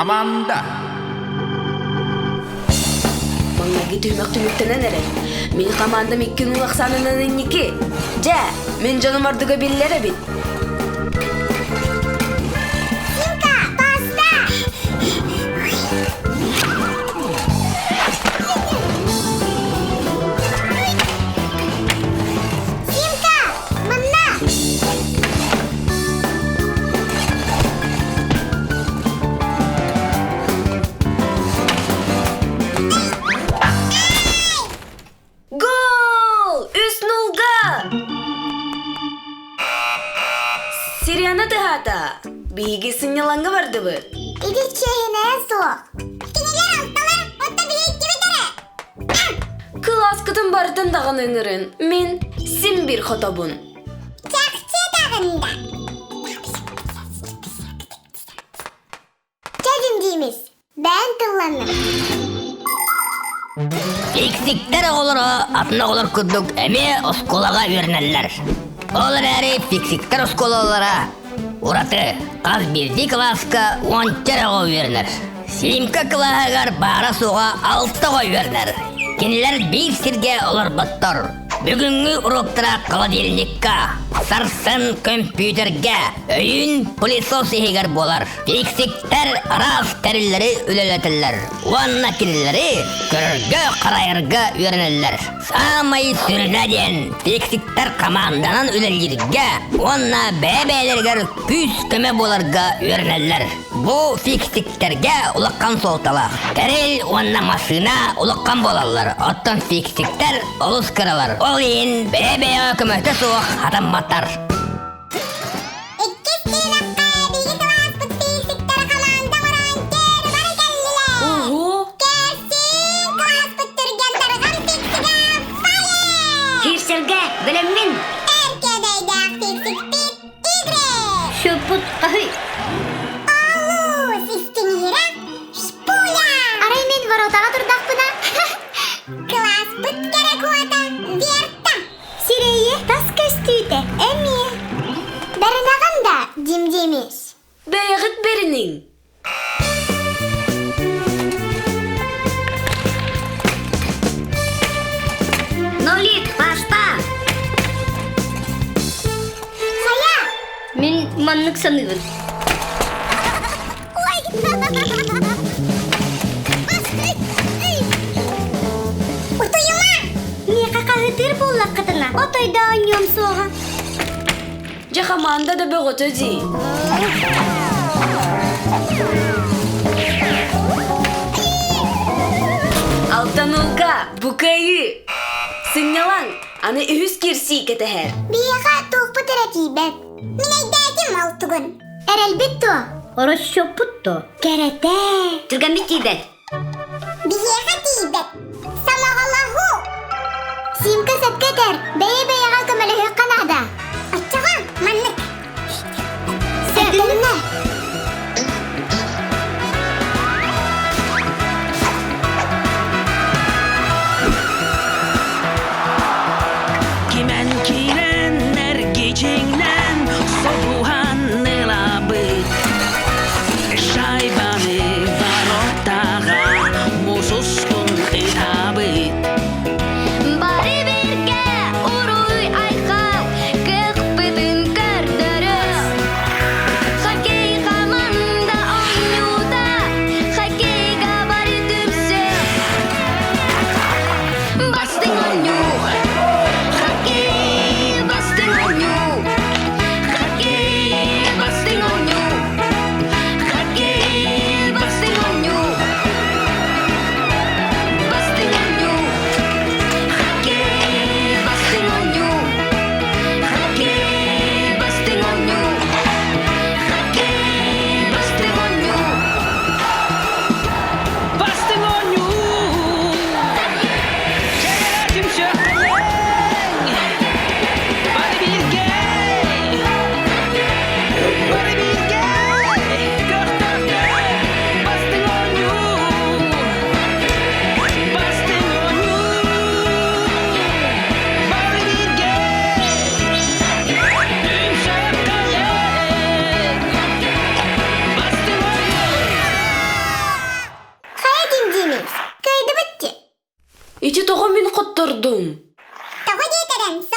Хамаанда! Маҥнайгы түһүмэх түмүктэнэн эрэр. Мин хамаандам икки нуул ахсаанынан инники. Дьэ, мин дьонум ордуга биллэр эбит. Симка, паста! Симка, манна! Гол! Үс нулга! Сирена тыһаата. Биһиги сынньалаҥҥа бардыбыт. Ити чиэһинэйэ суох. Кинилэр алталар, оттон биһи иккибит эрэ. Кылааскытын барытын даҕаны ыҥырын. Мин син бир хотобун. Чахчы даҕында. Чэ диимис, бэйэн тылланным. Фиксиктэр оҕолоро атын оҕолор курдук эмиэ оскуолаҕа үөрэнэллэр. Ол эрээри фиксиктэр оскуолалара ураты хас биирдии кылааска уонча эрэ оҕо үөрэнэр. Симка кылааһыгар баара-суоҕа алта оҕо үөрэнэр. Кинилэр биир сиргэ олорботтор. Бүгүҥҥү уруоктара холодильникка, сарсын көмпүүтэргэ, өйүүн пылесос иһигэр буолар. Фиксиктэр араас тэриллэри үлэлэтэллэр уонна кинилэри көрөргө-харайарга үөрэнэллэр. Саамай сүрүнэ диэн фиксиктэр хамаанданан үлэлииргэ уонна бэйэ-бэйэлэригэр күүс-көмө буоларга үөрэнэллэр. Бу фиксиктэргэ улахан суолталаах. Тэрил уонна массыына улахан буолаллар, оттон фиксиктэр олус кыралар. Ол иһин бэйэ-бэйэҕэ көмөтө суох хатамматтар. Иккис түһүмэххэ биһиги кылааспыт физиктэр хамаанда оҥорон кээр бары кэллилэр. Ого! Кэрсиин кылааспыт түргэн тарҕан фиксига Фаре! Киирсэргэ бэлэммин! Эр кэдэйдээх фиксикпит Игорь! Шөппут хаһый! Олус истиҥиһирэ Шпуля! Арай мин воротаҕа турдахпына Кылааспыт кэрэ куота Верта! Сирэйи тас көстүүтэ эмиэ. Бэринэҕин да, Дим-Димиш? Бэйэҕит бэриниҥ! Нолик, паста! Хайа! Мин маннык саныыбын. Утуйума! Миэхэ хаһытыыр буоллаххытына, отойдо оонньуом суоҕа. Дьэ хамаанда да бөҕөтө дии. Алтанулга, бу кыайыы! Сынньалаҥ, аны үһүс киирсии кэтэһэр. Биһиэхэ туохпут эрэ тиийбэт. Мин өйдөөтүм ол тугун. Эрэлбит дуо? Оросчоппут дуо? Кэрэтэ. Түргэммит тиийбэт. Биһиэхэ тиийбэт. Сомоҕолоһуу. Симка сөпкө этэр. Бэйэ-бэйэҕэ көмөлөһүөххэ наада. Оччоҕо маннык. Сөптөннө. Кимэн киирэннэр кичиҥнэн Сокуһан ылабыт Шайбаны воротаҕа Мусустун ытабыт Бары бирге уруй. Көмүскэһэн.